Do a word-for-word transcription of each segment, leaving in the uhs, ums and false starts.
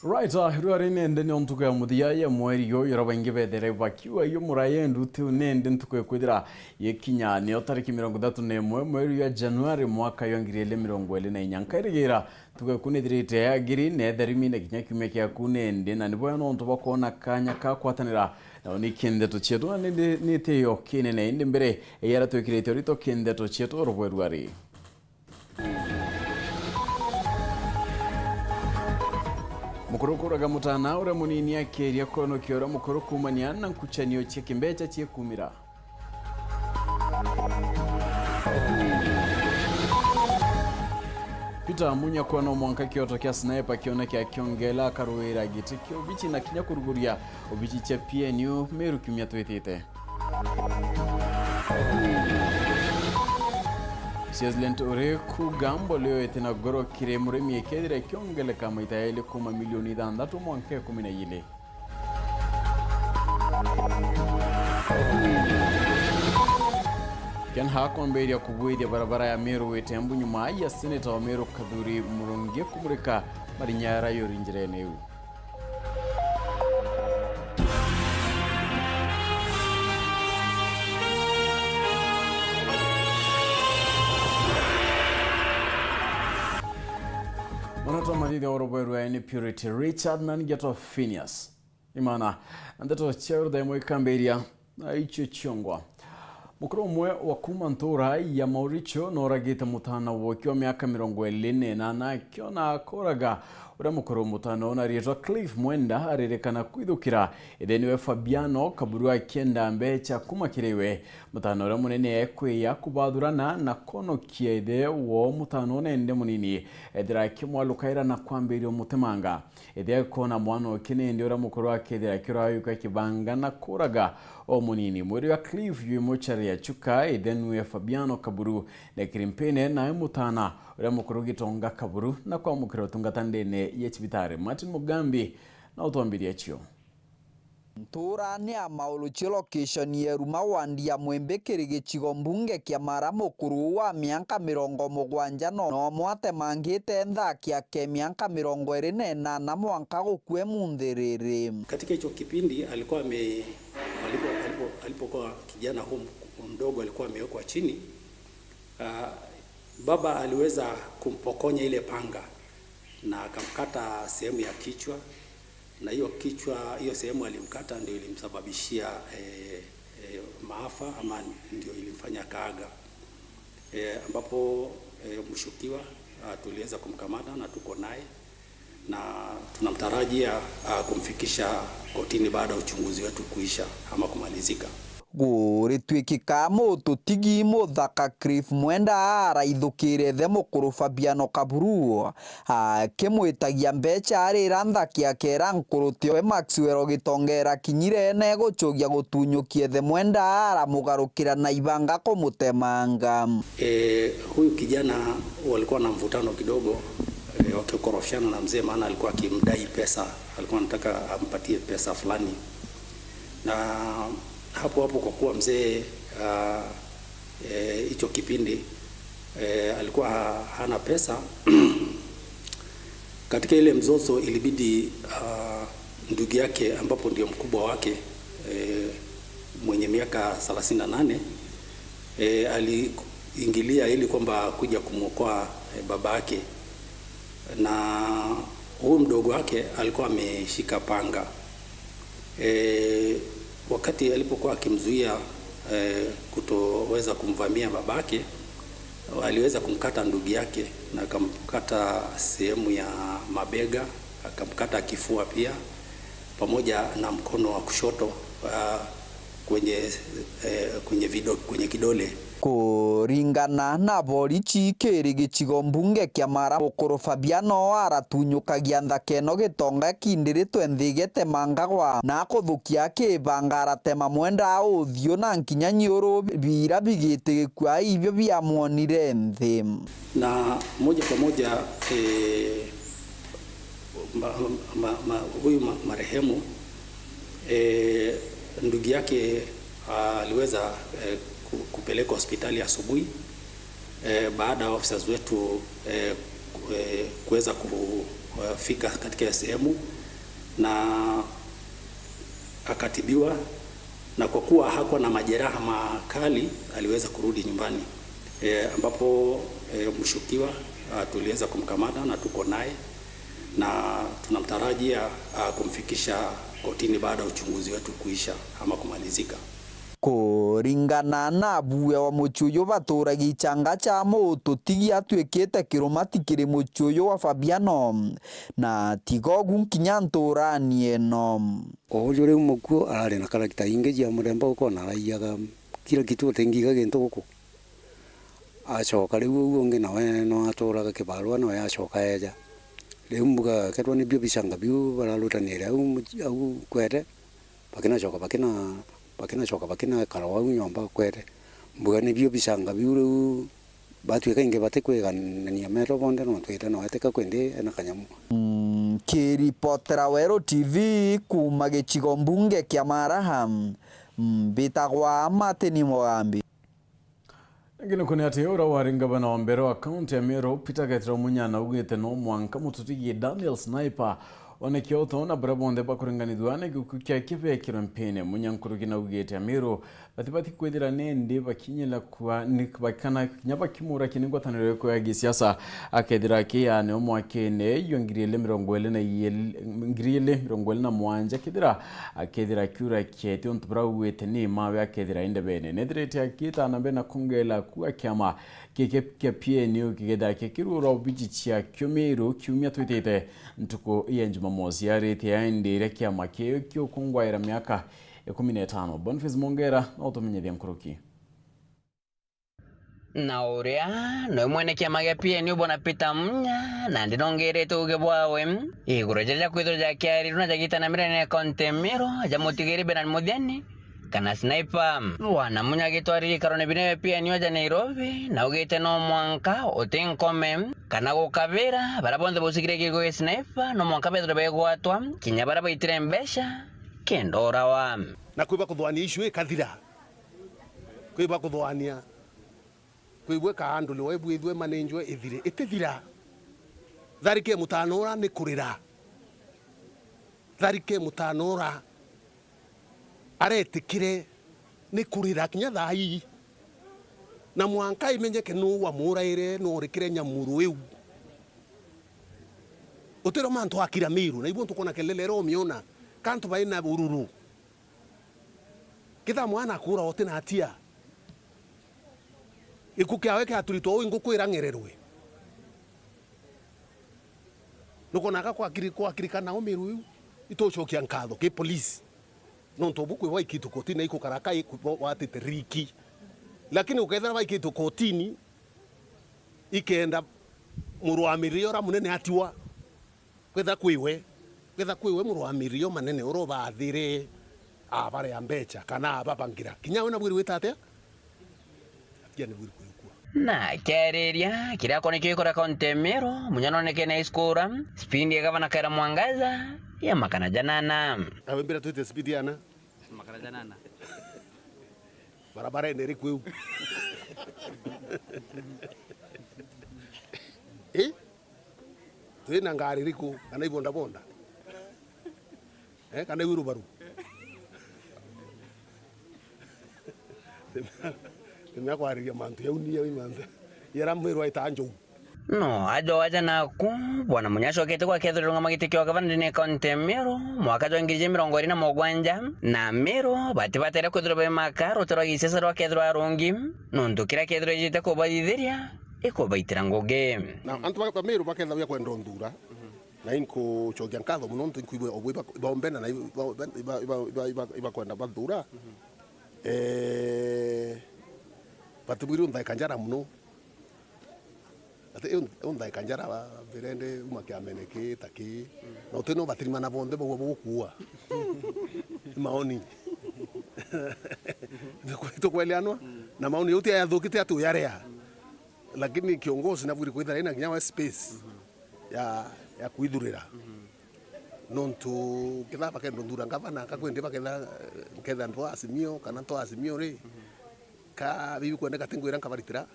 Right, ah, riu ari nende nio ntuku ya muthia ya mweri uyu, uria baingi bethere bakiuga iyo murayendu tiu nende ntuku ikwithira yikinya, nio tariki mirongo ithatu na imwe mweri ya Januari mwaka yo ngiri igiri mirongo iri na inya. Nkairigira ntuku eku nithirite ya ngiri na itherimi na kinya kiumia kiaku nende, na niboya nontu bwa kwona kanya ka kwatanira nao ni kindeto cietu, na nindi nitio kinene, indi mbere ya aria twikirite urito kindeto cietu urubweru ari. Mukuru kuraga mutana uria munini akiria kwonokia uria mukuru kuumania na nkuchanio cia kimbecha ciikumira. Peter Munya kwa no mwanka kioto kia sniper kioneke akiongela akaruira giti kia ubichi na kinya kuruguria ubichi cia P N U Meru kiumia twitite. Sieslent uri kuuga mboleo iti na goro kiri murimi ikethira ikiongeleka maita yaili kuuma milioni ithanthatu mwanka ikumi na iili. Kenha akwambiria kubwithia barabara ya Meru Itembu nyuma ya seneta wa Meru Kathuri Murungi kumurika marinya ya raiuri njirene iu. Mwana twa mathithia wa rubweru ni Purity Richard na ningetwa Phineas Imana. Na ndeto cia rutha imwe ikambiria na icio ciongwa. Mukuru umwe wa kuuma ntura ya Mauricio noragite mutana woki wa miaka mirongo iri na inana akiona akoraga uria mukuru. Mutana una riitwa Cliff Mwenda aririkana kwithukira ithe niwe Fabiano Kaburu akienda mbecha kuuma kiri we. Mutana uria munene ekwiya kubathurana na kwonokia ithe woo. Mutana una ende munini ethira akimwalukaira na kwambiria umutemanga. Ithe akona mwana oki nindi uria mukuru akethira akirayuka kibanga na kuraga o munini. Mwiri wa Cliff jwi mochari ya Chuka, ithe niwe Fabiano Kaburu na kirimpine nae mutana uria mukuru Gitonga Kaburu na kwamukira utungata ndene ya cibitari. Martin Mugambi na utwambiria cio. Ntura ni ya Mauluchio location ya Eruma wandi ya Mwimbi kiri gicigo mbunge kia Mara. Mukuru uu wa mianka mirongo mugwanja no nomwe atemangite nthaki yake mianka mirongo iri na inana mwanka gukua imunthi riri. Katika hicho kipindi alikuwa ame-, alipo-, alipo-, alipokuwa kijana huu mk-, mdogo alikuwa amewekwa chini, ah, baba aliweza kumpokonya ile panga na akamkata sehemu ya kichwa, na hiyo kichwa, hiyo sehemu alimkata ndio ilimsababishia, eh, eh, maafa ama ndio ilimfanya akaaga. Eh, ambapo, eh, mshukiwa, ah, tuliweza kumkamata na tuko naye, na tunamtarajia, ah, kumfikisha kotini baada ya uchunguzi wetu kuisha ama kumalizika. Guritwikika mututigi muthaka Cliff Mwenda araithukire ithe mukuru Fabiano Kaburu, akimwitagia mbecha arira nthaki akera nkuruti we Maxwell Gitonga erakinyire na egucugia gutunyukia ithe Mwenda aramugarukira na ibanga kumutemanga. Eh, huyu kijana walikuwa na mvutano kidogo, eh, wakikorofishana na mzee, maana alikuwa akimdai pesa, alikuwa anataka ampatie pesa fulani. Na hapo hapo, kwa kuwa mzee, ah, eh, hicho kipindi, eh, alikuwa ha-, hana pesa, katika ile mzozo ilibidi, ah, ndugu yake ambapo ndio mkubwa wake, eh, mwenye miaka thelathini na nane, eh, aliingilia ili kwamba kuja kumwokoa, eh, baba yake. Na huyu mdogo wake alikuwa ameshika panga. Eh, wakati alipokuwa akimzuia, eh, kutoweza kumvamia babake, aliweza kumkata ndugu yake na akamkata sehemu ya mabega, akamkata kifua pia, pamoja na mkono wa kushoto, ah, kwenye, eh, kwenye vido-, kwenye kidole. Kuringana na borichi kiri gicigo mbunge kia Mara, mukuru Fabiano aratunyukagia nthaka ino Gitonga kindiritwe nthi getemangagwa na kuthukia akibanga aratema Mwenda uthiu na nkinya nyiuru bira bigitigikua ibio biamwonire nthi. Na moja kwa moja, eh, ma-, ma-, ma-, huyu ma-, marehemu, eh, ndugu yake, ah, aliweza, eh, ku-, kupelekwa hospitali asubuhi, eh, baada ya officers wetu, eh, ku-, eh, kuweza ku-, eh, fika katika hiyo sehemu Na akatibiwa, na kwa kuwa hakuwa na majeraha makali, aliweza kurudi nyumbani. E, ambapo, e, mshukiwa, a, tuliweza kumkamata na tuko naye, na tunamtarajia, a, kumfikisha kotini baada ya uchunguzi wetu kuisha ama kumalizika. Kuringana na abuwe wa mucii uyu, baturagia ichanga cha mutu tigi atuikite kirumati kiri mucii uyu wa Fabiano, na tiga ugu nkinya nturani ino. Uju riu mukuu arari na character ingi cia muremba ukona araiyaga kila kitu, utingiga gintu guku. Acoka riu uu ungi nawe no aturaga kibarua, nawe acoka eja. Riu mbuga kethirwa nibio bichanga biu bararutanire au, au kwete, bakinacoka bakina-, bakinacoka bakinakara o au nyomba kwete. Mbuga nibio bichanga biu riu batwika ingi batikwiganania metho bonthe, no twite no etika kwindi ena kanyamu. Mm, kiripotera Weru T V kuuma gicigo mbunge kia Maraha, mm, mbitagwa Martin Mugambi. Ingi ni kuni ati uria wari ngavana wa mbere wa kaunti ya Meru, Peter Gachagua Munya, naugite no mwanka mututigi Daniel Sniper one kioto na baria bonthe bakuringanithua na gikuku kiake bekirwe mpini. Munya nkuruki naugite Amiru batibati kwithira nindi bakinyila kua ni bakana kinya bakimurakia ni ngwataniro iriku ya gisiasa akethira akiyaane o mwakene jwa ngiri ili mirongo ili na ili, ngiri ili mirongo ili na mwanja, kethira akethira akiurakia ti untu buria augite ni mawe, akethira i ndebene. Nethirite akitana mbere na kongela kua kiama giki kia P N U kigethira kikirura obici ciakio Miru kiumia twitite ntuku ya Jumamosi, arite aindi iria kiama kiu kiukungwaira miaka ikumi na itano. Boniface Mongera na utumenyithia nkuruki. Na uria noe mwene kiama gia P N U bwana Peter Munya, nandi nongerete uge bwawe iguru ja ja kwithirwa jakiarirwe na jagitana mirene ya kaunti Miru ja mutigiri Bernard Muthiani kana Sniper. Bwana Munya agitwarire ikarone binene bia P N U aja Nairobi, na augite no mwanka uti nkome kana gukabira baria bonthe bucigire giko gia Sniper, no mwanka bethirwe begwatwa, kinya baria baitire mbeca kenda urawa. Na kwiba kuthwania issue ikathira. Kwiba kuthwania. Kwigua ikaandulwa, ibwithwe, imanenjwe, ithire. Itithira. Tharike mutano ura ni kurira. Tharike mutano ura aretikire ni kurira kinya thaa ii. Na mwanka imenyeke nuu wamuraire, nuu urikire nyamuru iu. Utiro mantu akira Miru, na ibu ntukona kelele ira umiona, kantu baina ururu. Kitha mwana akura uti na atia. Giku kiawe kiaturitwa uu nguku irang'ererwe. Nukonaga kwakiri-, kwakirikana umiru iu, itucokia nkatho ki polisi. Nontu bu kwi bwaikitwe kotini na ikukara kai watite riki. Lakini ukethira baikitwe kotini, ikenda murwamiria ura munene atiwa. Kwetha kwiwe, kwetha kwiwe murwamirio manene ura ubathire, abarea mbecha, kana ababangira. Kinya we nabwiri gwita atia? Atia nibwiri kuyukua. Na kiariria, kiria akoni kikora kaunti ya Meru, Munya nonekene aiskura, spindi ya gavana Kawira Mwangaza, ya makana janana. Awe mbira twite spindi yana? Makana janana. Barabara ene iriku iu? Eh? Twina ngari iriku? Kana ibondabonda? Eh, kana i wheelbarrow? Timea kwariria mantu jau ni jau mantu. Yara Miru aita njou. No ajo aja naku, bwana Munya acokete gwakethirwa irungama giti kia gavana ndene ya kaunti ya Meru, mwaka jwa ngiri ijiri mirongo iri na mugwanja, na Meru batibatere kwithirwa baimaka ruti rwa gisiasa rwakethirwa arungi, nontu kiria kethirwa ijite kubathithiria, ikubaitira ngugi. Na antu ba, ba Meru bakethagwa kwenda uthura, na inkucokia nkatho mono nontu inkwigua obu iba-, ibaombena na iba-, iba-, ibakwenda bathura. Eh, batibwiri unthaika njara mono. Ati, iu, iu nthaika njara, ba, birende uma kiamene ki ta ki. Na uti no batirimana bonthe bagua bugukua. Maoni. Tukweleanwa? Na maoni uti ayathukite ati uyarea. Lakini kiongozi nabwiri kwithira ina kinya we space ya, ya kwithurira. Nontu ketha bakenda uthura ngavana, kakwendi baketha, nketha ntwa Azimio, kana ntwa Azimio ri, ka bibi kwendeka tingwira nkabaritira.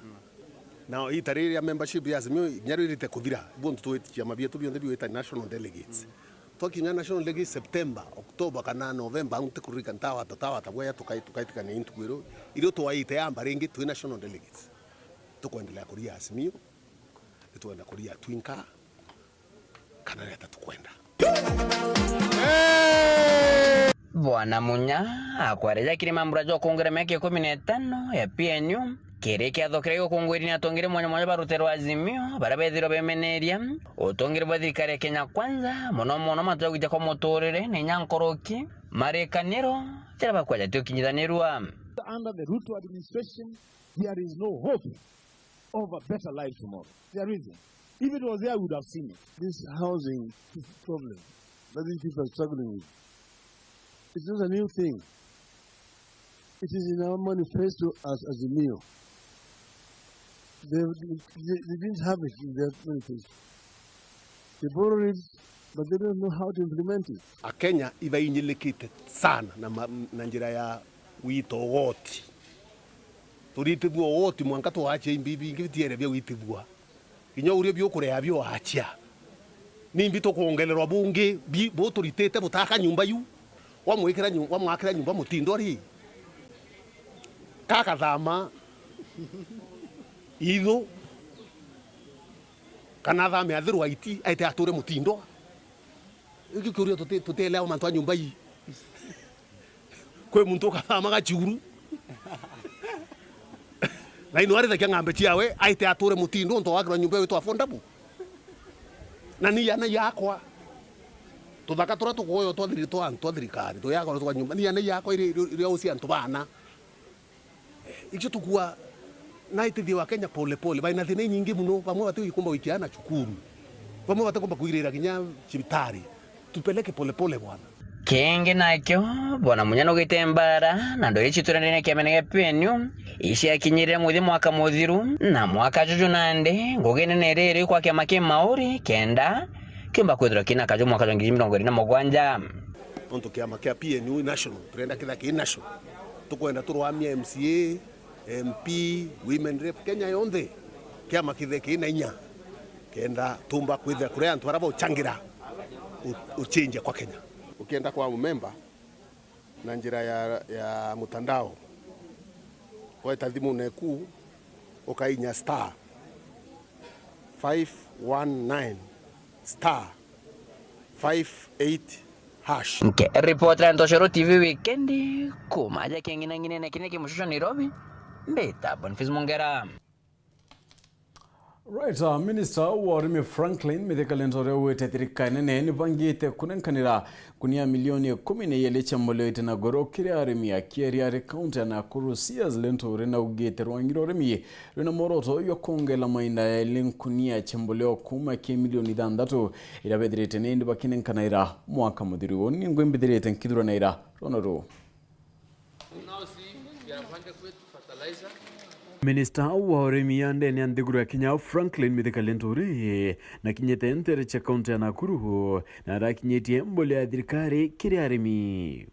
Na ita riri ya membership ya Azimio, kinya ririte kuthira, bontu twiti ciama bietu bionthe biwita national delegates. Twakinya national league September, October kana November, au ntikuririka ntawata, tawata bweya tukai-, tukaitikania intuku iru, irio twaite yamba ringi twi national delegates. Tukwendelea kuria Azimio, nitwenda kuria Twinka, kana reta tukwenda. Bwana Munya akwareja kiri mambura ja ukungwira miaka ikumi na itano ya P N U, kiri kiatho kiria gikungwiri ni atongeri mwanya mwanya ba rutere rwa Azimio, baria bethirwe bemeneria utongeri bwa thirikari ya Kenya Kwanza, mono mono mantu ja gwita kwa muturire, na inya nkoroki, marikaniro, jaria bakwaja ti ukinyithanirua. Under the Ruto administration, there is no hope of a better life tomorrow. There isn't. If it was there, we would have seen it. This housing problem that these people are struggling with, it's not a new thing. It is in our manifesto as Azimio. They, they, they didn't have it in their manifesto. They borrowed it, but they don't know how to implement it. Akenya ibainyilikite sana na ma-, na njira ya gwita ugoti. Turitithua ugoti mwanka twachia imbi bingi bitiere bia gwitithua. Kinya uria biukurea bio achia. Nimbi tukwongererwa bungi bi-, buturitite butaka nyumba iu? Wamwikira nyu-, wamwakira nyumba mutindo ri? Kakathama ithu, kana athame athirwa iti, aite ature mutindo. Iki kiuria tuti-, tutielewa mantu a nyumba ii. Kwi muntu ukathama gachuru. Na ino arithagia ng'ambe ciawe, aite ature mutindo untu wagirwa nyumba witwa affordable. Na ni yana yakwa. Tuthaka turia tukuoywo twa thiri-, twa antu a thirikari, tuyagwa twa nyumba. Ni yana yakwa iri, iri, iri usi antu bana. Icio tukua na itithie wa Kenya pole pole. Baina thina inyingi muno, bamwe batikumba gwikia ana cukuru. Bamwe batikumba kwirira kinya cibitari. Tupeleke pole pole bwana. Kingi nakio, bwana Munya nugite mbara, na ndwiri cituranire na kiamene gia P N U, iciakinyirire muthia mwaka muthiru, na mwaka juju nandi, ngugi nene iri iri kwa kiama ki Mauri, kenda kiumba kwithirwa kina kaju mwaka jwa ngiri mirongo iri na mugwanja. Nontu kiama kia P N U national, turenda kithia ki national. Tukwenda turwamia M C A, M P, women rep, Kenya yonthe. Kiama kithie ki na inya. Kenda tumba kwithia kuria antu bara bauchangira u-, uchenjia kwa Kenya. Ukienda kwa mumemba na njira ya, ya mutandao, weta thimune ku, ukainya star five one nine star five eight hash. Nke ripoti ya Ntoshero T V wikendi, kuma aja king'inang'inene kini kimushusho Nairobi, mbita Boniface Mungera. Right, uh, Minister wa urimi Franklin Mithika Linturi augite thirikari nene nibangite kunenkanira kunia milioni ikumi na iiri cia mboleo iti na goro kiri arimi. Akiaria ari kaunti ya Nakuru, C S Linturi naugite rwangi rwa urimi rwina mworoto jwa kwongela mainda eli nkunia cia mboleo kuuma ki milioni ithanthatu iria bethirite nindi bakinenkanaira mwaka muthiru. Uni ningwi mbithirite nkithuranaira rwono ruu. Minista wa urimi ya ndene ya nthiguru ya Kenya Franklin Mithika Linturi nakinyite ntere cia kaunti ya Nakuru na arakinyitie mbolea ya thirikari kiri arimi.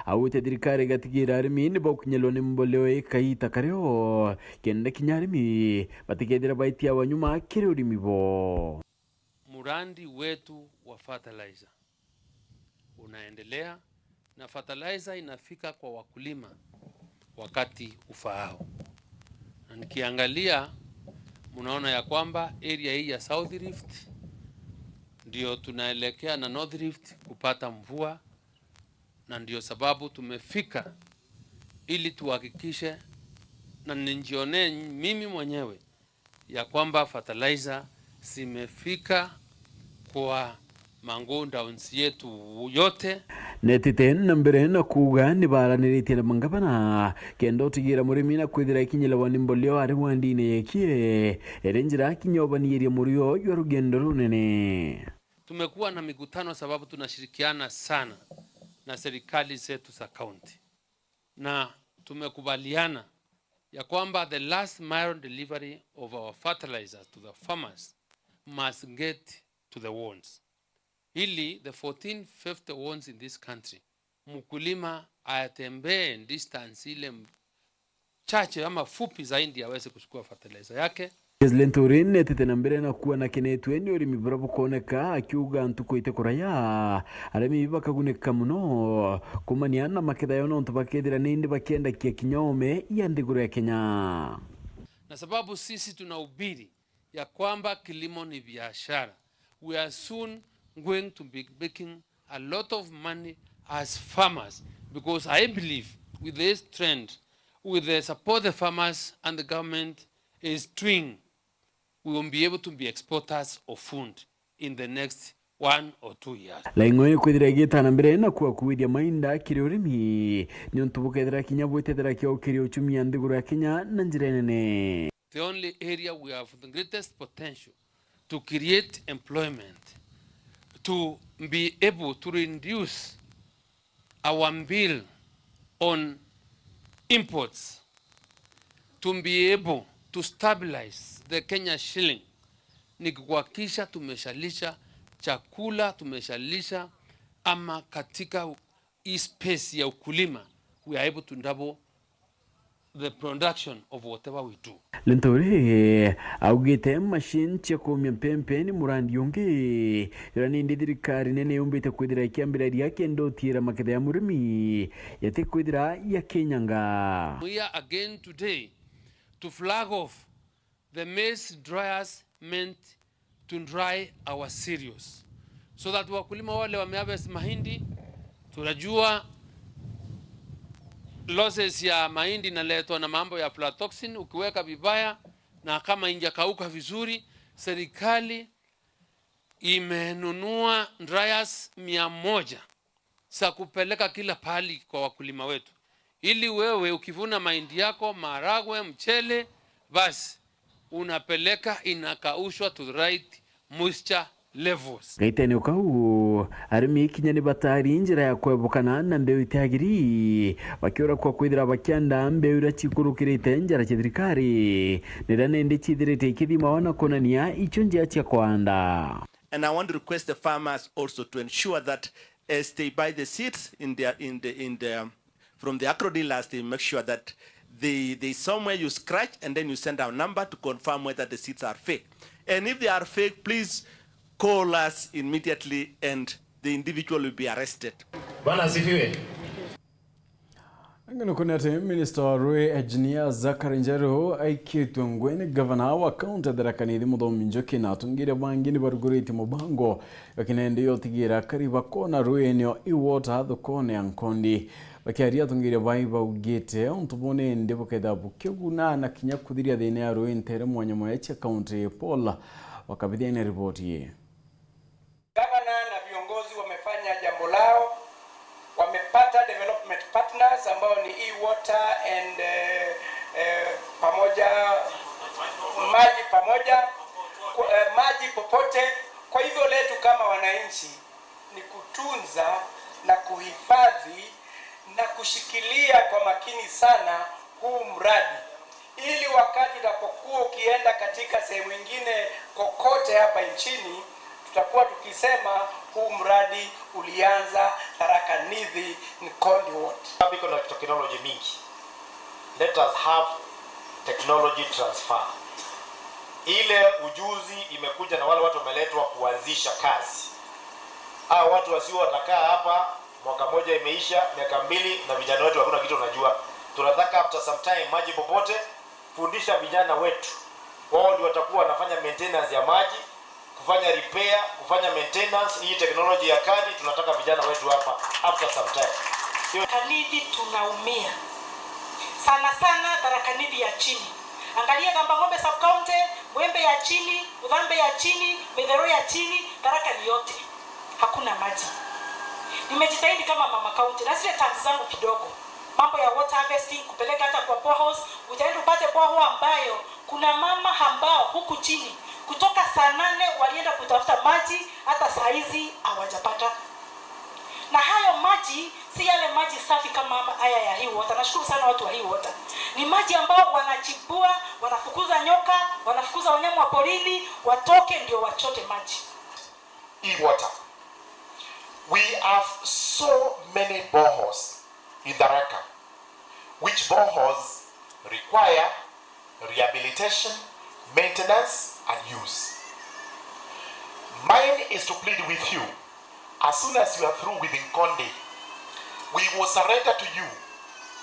Augite thirikari igatigira arimi nibakinyirwa ni mbolea ii kaita kario, kenda kinya arimi batikethira baitia wa nyuma kiri urimi bo. Murandi wetu wa fertilizer unaendelea na fertilizer inafika kwa wakulima wakati ufaao. Na nikiangalia, mnaona ya kwamba area hii ya South Rift ndio tunaelekea na North Rift kupata mvua, na ndio sababu tumefika ili tuhakikishe na nijionee mimi mwenyewe ya kwamba fertilizer zimefika kwa ma go downs yetu yote. Netite na mbere na kuuga nibaraniritie na mangavana kenda utigira murimi na kwithira ikinyirwa ni mboleo ari wandine yekie iri njira kinya ubaniirie murio jwa rugendo runene. Tumekuwa na mikutano sababu tunashirikiana sana na serikali zetu za kaunti, na tumekubaliana ya kwamba the last mile delivery of our fertilizers to the farmers must get to the wards, ili the fourteen fifty wards in this country, mkulima atembee distance ile m-, chache ama fupi zaidi aweze kuchukua fertilizer yake, Kezlin Turin etete na mbere na kuona kenetwe ni urimi buria bukoneka, akiuga ntuku itikuraya arimi bakagunika muno kumania na maketha yao, nontu bakethira nindi bakiendakia kinya ome ya nthiguru ya Kenya. Na sababu sisi tunahubiri ya kwamba kilimo ni biashara, we are soon going to be making a lot of money as farmers, because I believe with this trend, with the support the farmers and the government is doing, we will be able to be exporters of food in the next one or two years. Laing'o ikwithira igitana mbere na kuakuithia mainda kiri urimi, niuntu bukethira kinya bwitethera kiao kiri uchumi ya nthiguru ya Kenya na njira nene. The only area we have the greatest potential to create employment, to be able to reduce our bill on imports, to be able to stabilize the Kenya shilling, ni kuhakikisha tumeshalisha chakula, tumeshalisha ama katika hii space ya ukulima, we are able to double the production of whatever we do. Linturi augite machine cia kuumia mpempe ni murandi ungi uria nindi thirikari nene yumbite kwithira ikiambiraria kenda utiira maketha ya murimi yati kwithira yakinyanga. We are again today to flag off the maize dryers meant to dry our cereals, so that wakulima wale wameharvest mahindi, tunajua losses ya mahindi inaletwa na mambo ya aflatoxin, ukiweka vibaya na kama injakauka vizuri. Serikali imenunua dryers mia moja za kupeleka kila pahali kwa wakulima wetu, ili wewe ukivuna mahindi yako, maharagwe, mchele, basi unapeleka, inakaushwa to the right moisture levels. Gaitene o kau, arimi kinya ni batari njira ya kwebukana na mbeu itiagiri, bakiura kwa kwithira bakianda mbeu iria cikurukirite njara cia thirikari, niria nindi cithirite ikithimawa na kuonania icio njia cia kwanda. And I want to request the farmers also to ensure that as they buy the seeds in their, in the, in the, from the agro dealers, they make sure that they, they somewhere you scratch and then you send our number to confirm whether the seeds are fake. And if they are fake, please call us immediately and the individual will be arrested. Bwana asifiwe. Ang'e nukuni ati minista wa rui Engineer Zachary Njeru aikitwe ngui ni gavana wa kaunti ya Tharaka Nithi Muthomi Njuki na atongeria bangi ni baruguritie mubango wa kinende ya utigira akari bakona ruini o Iwota thokone ya Nkondi. Bakiaria atongeria bai baugite untu buu nindi bukethira bukiguna na kinya kuthiria thina ya rui ntere mwanya mwanya cia kaunti. Paul Wakabithia na riboti ii. Gavana na viongozi wamefanya jambo lao, wamepata development partners ambao ni E-Water and, eh, eh, pamoja, maji pamoja, ku-, eh, maji popote. Kwa hivyo letu kama wananchi ni kutunza na kuhifadhi na kushikilia kwa makini sana huu mradi, ili wakati utapokuwa ukienda katika sehemu ingine kokote hapa nchini, tutakuwa tukisema huu mradi ulianza Tharaka Nithi Nkondi Ward. Sababu iko na technology mingi. Let us have technology transfer. Ile ujuzi imekuja na wale watu wameletwa kuanzisha kazi. Hawa watu wasio watakaa hapa, mwaka moja imeisha, miaka mbili, na vijana wetu hakuna kitu wanajua. Tunataka after some time, maji popote, fundisha vijana wetu. Wao ndio watakuwa wanafanya maintenance ya maji, kufanya repair, kufanya maintenance. Hii technology ya kadi, tunataka vijana wetu hapa after some time. Hiyo Tharaka Nithi tunaumia. Sana sana Tharaka Nithi ya chini. Angalia Gamba Ng'ombe sub county, Mwembe ya chini, Uthambe ya chini, Mithero ya chini, Tharaka ni yote. Hakuna maji. Nimejitahidi kama mama county, na zile tanks zangu kidogo. Mambo ya water harvesting, kupeleka hata kwa boreholes, utaenda upate borehole ambayo kuna mama ambao huku chini, kutoka saa nane walienda kutafuta maji, hata saa hizi hawajapata. Na hayo maji si yale maji safi kama haya ya E-Water. Nashukuru sana watu wa E-Water. Ni maji ambao wanachibua, wanafukuza nyoka, wanafukuza wanyama wa porini, watoke ndio wachote maji. E-Water. We have so many boreholes in Tharaka, which boreholes require rehabilitation, Maintenance and use. Mine is to plead with you, as soon as you are through with Nkonde, we will surrender to you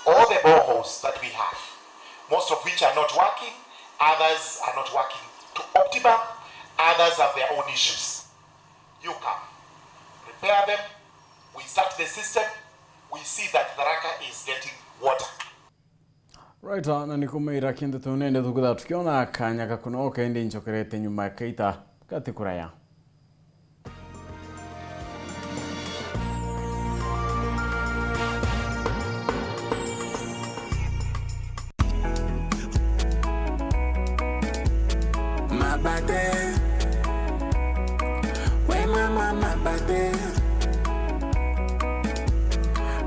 all the boreholes that we have, most of which are not working, others are not working to optimum, others have their own issues. You come, repair them, we start the system, we see that Tharaka is getting water. Right, na nikumira kintu tu nende thukutha tukiona kanya gakunoka indi ncokerete nyuma kaita gati kuraya. Mabate. We mama mabate.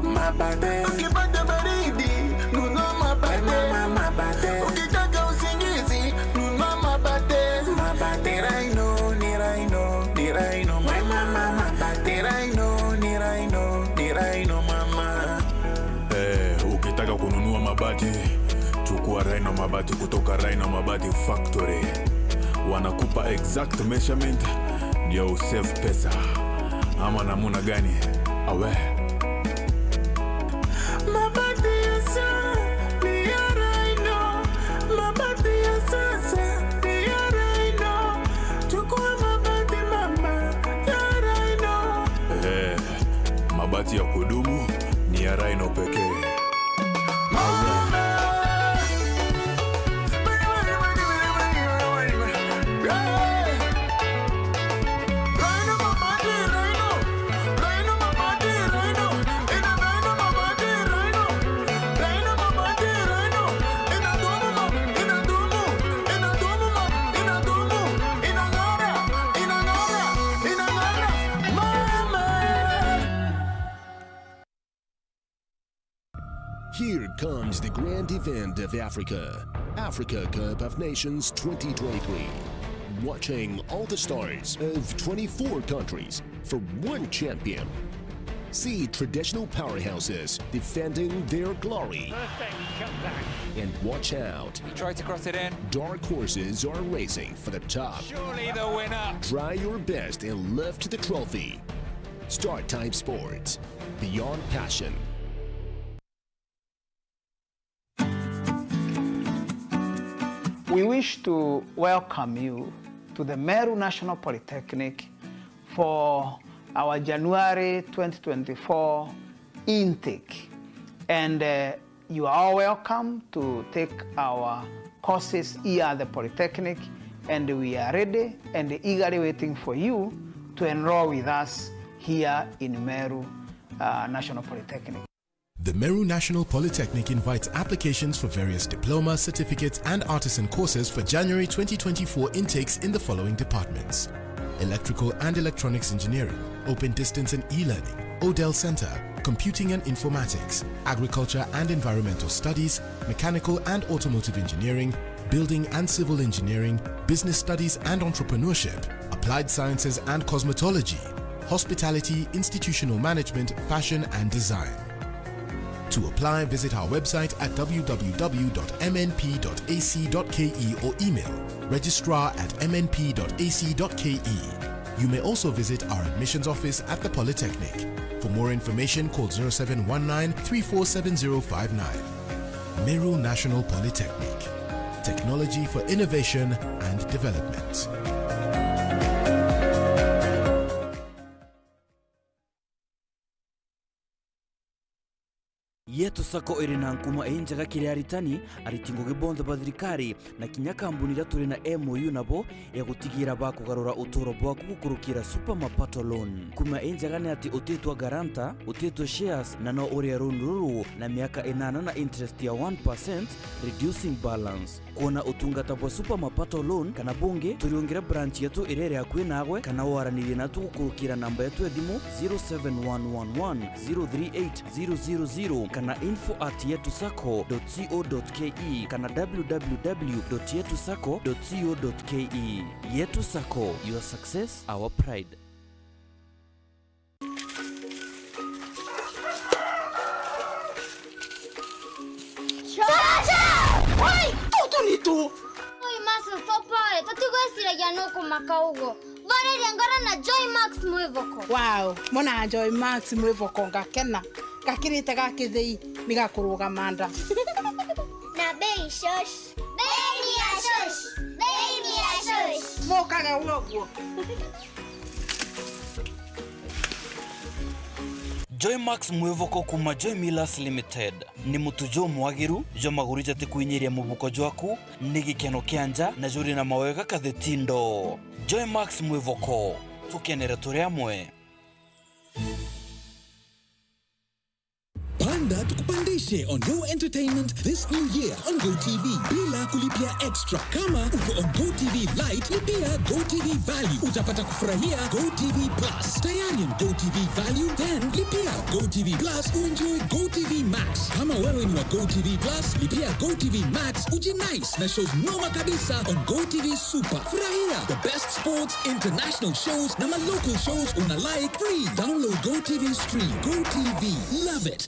Mabate. Ukipata baridi, nunua mabate. We mama mabate. Ukitaka usingizi, nunua mabate. Mabate. Ni Rhino, ni Rhino, ni Rhino, mama. Mabate. Ni Rhino, ni Rhino, ni Rhino, mama. Eh, ukitaka kununua mabati, chukua Rhino Mabati kutoka Rhino Mabati Factory. Wanakupa exact measurement ndio usave pesa. Ama namuna gani? Awe. Mabati ya sa-, ni ya Rhino. Mabati ya sasa ni ya Rhino. Chukua mabati mama ya Rhino. Eh, mabati ya kudumu ni ya Rhino pekee. Here comes the grand event of Africa, Africa Cup of Nations twenty twenty-three. Watching all the stars of twenty-four countries for one champion. See traditional powerhouses defending their glory. Perfect comeback. And watch out. He tried to cross it in. Dark horses are racing for the top. Surely the winner. Try your best and lift the trophy. Start Time Sports. Beyond passion. We wish to welcome you to the Meru National Polytechnic for our January twenty twenty-four intake. And, uh, you are all welcome to take our courses here at the Polytechnic, and we are ready and eagerly waiting for you to enroll with us here in Meru, uh, National Polytechnic. The Meru National Polytechnic invites applications for various diploma, certificate, and artisan courses for January twenty twenty-four intakes in the following departments: Electrical and Electronics Engineering, Open Distance and E-Learning, Odell Center, Computing and Informatics, Agriculture and Environmental Studies, Mechanical and Automotive Engineering, Building and Civil Engineering, Business Studies and Entrepreneurship, Applied Sciences and Cosmetology, Hospitality, Institutional Management, Fashion and Design. To apply, visit our website at w w w dot m n p dot a c dot k e or email registrar at m n p dot a c dot k e. You may also visit our admissions office at the Polytechnic. For more information, call zero seven one nine three four seven zero five nine. Meru National Polytechnic. Technology for innovation and development. Yetu Sacco iri na nkuma injega kiri aritani, ariti ngugi bonthe ba thirikari, na kinya kambuni iria turi na M O U nabo ya gutigira bakugarura uturo bwaku gukurukira Super Mapato Loan. Nkuma injega ni ati utitwa guarantor, utitwa shares, na no urie loan ruru na miaka inana na interest ya one percent, reducing balance. Kwona utungata bwa Super Mapato Loan kana bungi, turiungire branch yetu iria iri akui naagwe, kana waranirie natu gukurukira namba yetu ya thimu zero seven one one one zero three eight zero zero zero kana info at yetu sacco dot co dot ke kana w w w dot yetu sacco dot co dot ke. Yetu Sacco, your success, our pride. Chacha! Wai, tutu ni tu. Oi, ma, Soso pole, tutigwiciragia nukumaka uguo. Boreria ngoro na Joy Max Mwivoko. Wow, mona Joy Max Mwivoko ngakena. Gakirite ga kithei ni gakurugama nda. Na bei shosh. Bei ni ya shosh. Bei ni ya shosh. Mukage woguo. Joy Max Mwivoko kuma Joy Millers Limited. Ni mutu jumwagiru jwa maguru jatikwinyiria mubuko jwaku, ni gikeno kia nja na juri na mawega kathitindo. Joy Max Mwivoko, tukenere turi amwe. Panda tukupandishe on Go Entertainment this new year on Go T V bila kulipia extra. Kama uko on Go T V Lite, lipia Go T V Value. Utapata kufurahia Go T V Plus. Tayari on Go T V Value? Then lipia Go T V Plus uenjoy Go T V Max. Kama wewe ni wa Go T V Plus, lipia Go T V Max ujinice na shows noma kabisa on Go T V Super. Furahia the best sports, international shows na ma local shows una like free. Download Go T V Stream. Go T V. Love it.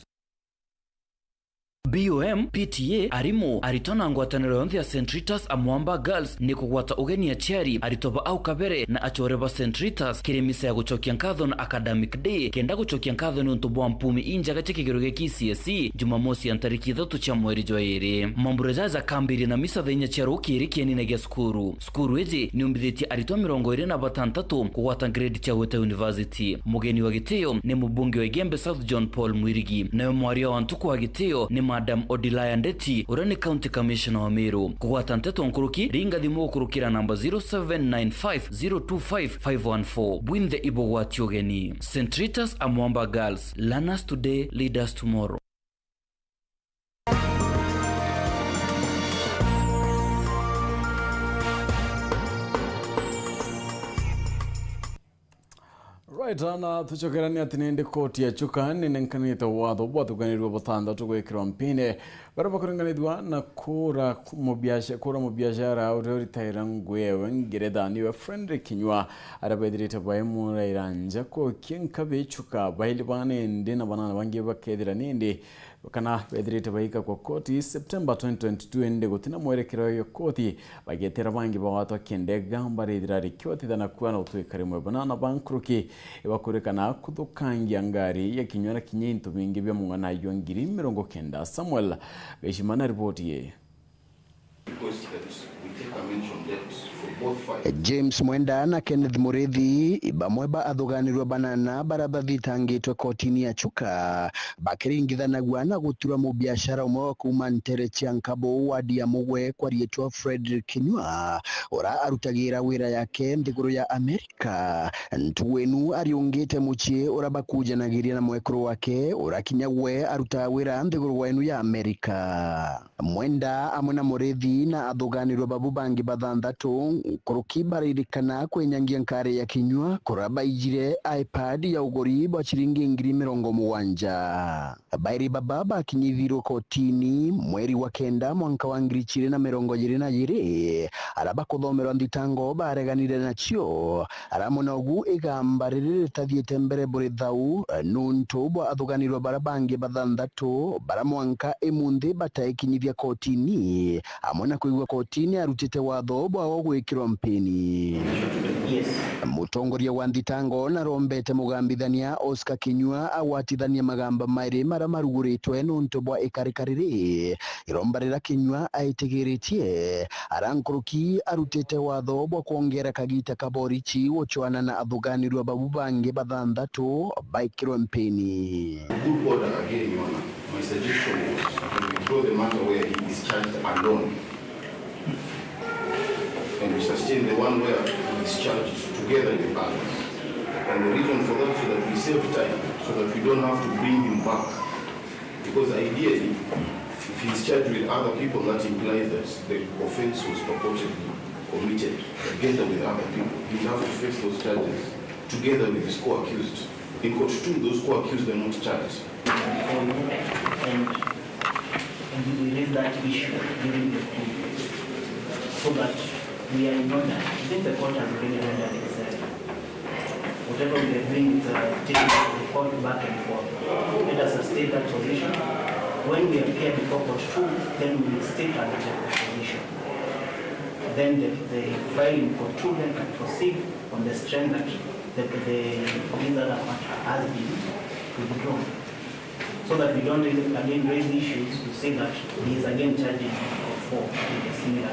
B O M, P T A, arimu, aritwa na ngwataniro yonthe ya Saint Rita's Amwamba Girls ni kugwata ugeni aciari, aritwa ba au kabere na acore ba Saint Rita's kiri misa ya gucokia nkatho na academic day, kenda gucokia nkatho ni untu bwa mpumi injega cia kigero gia K C S E, Jumamosi ya ntariki ithatu cia mweri jwa iri. Mambura jaja jakambiria na misa thaa inya cia rukiri kienine gia cukuru. Cukuru iji ni umbithitie aritwa mirongo iri na batantatu kugwata grade cia gwita university. Mugeni wa gitio ni mubunge wa Igembe South John Paul Mwirigi, nayo mwaria wa ntuku wa gitio ni Madam Odilaya Ndeti, uria ni County Commissioner wa Meru. Kugwata nteto nkuruki, ringa thimu gukurukira namba zero seven nine five zero two five five one four. Bwinthe ibugwati ugeni. Saint Rita's Amwamba Girls, learn us today, lead us tomorrow. Right, na tucokerania ati nindi koti ya Chuka ninenkanite watho bwathuganirwe buthanthatu gwikirwa mpini baria bakuringanithua na kura mubiaca-, kura mubiashara uria uritaira ngui ewe Ngeretha niwe Fredrick Kinyua, aria bethirite baimuraira nja kokia nkabi Chuka, baili bana indi na banana bangi bakethira nindi kana bethirite baikagwa koti September twenty twenty-two, indi gutina mwerekero ya koti, bagetera bangi bagwatwa kiendega, barithira rikiotithana kuana utwika rimwe banana ba nkuruki ibakurikana kuthukangia ngari ya Kinyua na kinya into bingi bia mung'ana jwa ngiri mirongo kenda. Samuel Gashima na riboti ii. James Mwenda na Kenneth Murithi, bamwe ba athuganirwa banana baria bathitangitwe kotini ya Chuka, bakiringithanagua na gutura mubiashara umwe wa kuuma ntere cia Nkabo, wadi ya Mugwe, kwa riitwa Fredrick Kinyua, uria arutagira wira yake nthiguru ya Amerika. Ntugu inu ariungite mucii uria bakujanagiria na mwekuru wake, uria kinya gwe arutaga wira nthiguru wa inu ya Amerika. Mwenda amwe na Murithi na athuganirwa babu bangi bathanthatu nkuruki baririkana kwenyangia nkari ya Kinyua, kuria baijire iPad ya uguri bwa ciringi ngiri mirongo mugwanja. Bairi baba bakinyithirwe kotini mweri wa kenda mwanka wa ngiri ijiri na mirongo ijiri na ijiri, aria bakuthomerwa nthitango bareganire nacio. Aria amwe na ugu igamba riri ritathiite mbere buri thau, nuntu bwa athuganirwa baria bangi bathanthatu baria mwanka imunthi bataikinyithia kotini, amwe na kwigua kotini arutite watho bwao gwikirwa mpini. Yes. Mutongoria wa nthitango narombete mugambithania Oscar Kinyua agwatithanie magamba mairi maria maruguritwe nuntu bwa ikarika riri. Iromba riria Kinyua aitigiritie, aria nkuruki arutite watho bwa kwongera kagita ka borichi gucwana na athuganirwa babu bangi bathanthatu baikirwe mpini. Good order again, Your Honor. My suggestion was we withdraw the matter where he is charged alone. And we sustain the one where he is charged together with others. And the reason for that is so that we save time, so that we don't have to bring him back. Because ideally, if he's charged with other people, that implies that the offense was purportedly committed together with other people. He would have to face those charges together with his co-accused. In court two, those co-accused were not charged. And, and we raised that issue during the court, so that we are in order. I think the court has already rendered itself. Whatever we are doing is, uh, taking the court back and forth. Let us sustain that position. When we appear before court two, then we will state our position. Then the, the filing for children can proceed on the strength that the, the, this other matter has been withdrawn. So that we don't again raise issues to say that he is again charging for a similar.